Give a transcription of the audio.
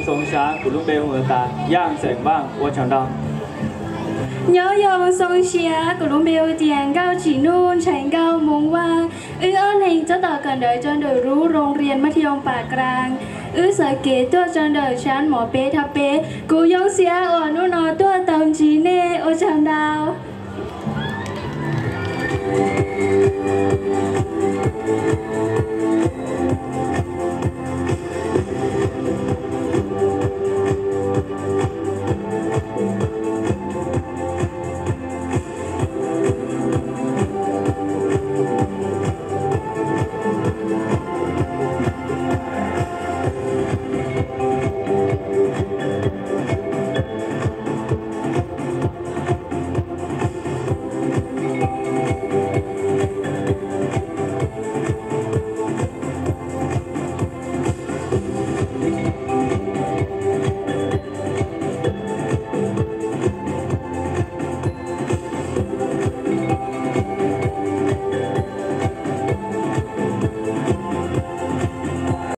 Xoo Xya, kuv lub npe hu tas Yaj Xeem Vaj, ua tsaug ntau. Nyob zoo Xoo Xya, kuv lub npe hu tias Nkauj Tsim Nuj, ntshai Nkauj Moov Vaj. Wb ob leeg tab tom kawm ntawv rau ntawm lub rooj riam maj thi yoos Pam Kras. Wb sawv kev tuaj rau ntawm sab mov peb thab peb. Kuv zoo siab uas hnub no tuaj tau ntsib nej, ua tsaug ntau.